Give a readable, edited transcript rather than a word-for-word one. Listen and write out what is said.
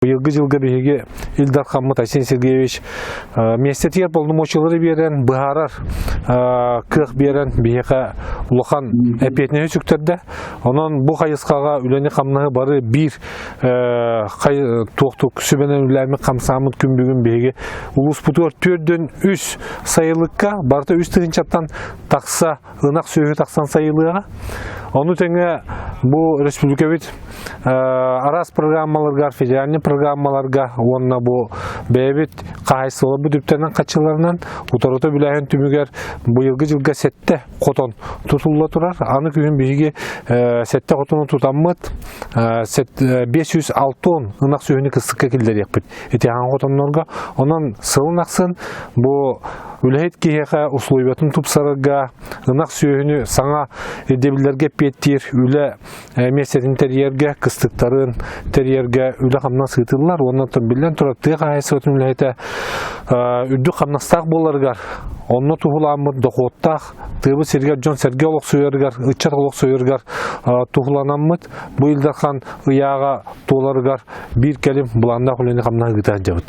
Быйылгы дьылга биһиги Ил Дархаммыт Айсен Сергеевич миэстэтигэр полномочиялары биэрэн, быһаарар кыах биэрэн биһиэхэ улахан эппиэтинэһи сүктэрдэ. Онон бу хайысхаҕа үлэни-хамнаһы бары биир туохтук сүбэнэн үлээммит хамсааммыт күн бүгүн биһиги улууспутугар төрдөн үс сайылыкка барыта үс тыһыынчаттан тахса ынах сүөһү тахсан сайылыаҕа. Ону тэҥэ бу республикабыт араас программаларга, федеральный программаларга уонна бу бэйэбит хаһаайыстыбаларбыт үптэринэн хаччыларынан утарыта бүлээһин түмүгэр быйылгы дьылга сэттэ хотон тутулла турар. Аны күһүн биһиги сэттэ хотону тутаммыт 506 ынах сүөһүнү кыстыкка киллэриэхпит итиһаан хотоннорго. Онон сылын ахсын бу Үлэһит киһиэхэ условиятын тупсарарга, ынах сүөһүнү саҥа ирдэбиллэргэ эппиэттиир үлэ миэстэтин тэрийэргэ, кыстыктарын тэрийэргэ үлэ-хамнас ыытыллар уонна биллэн турар тыа хаһаайыстыбатын үлэһитэ үрдүк хамнастаах буоларыгар, онно туһуламмыт дохуоттаах тыабыт сиригэр дьон-сэргэ олохсуйарыгар, ыччат олохсуйарыгар туһуланаммыт бу Ил Дархан ыйааҕа туоларыгар биир кэлим былааннаах үлэни хамнаһы ыыта сылдьабыт.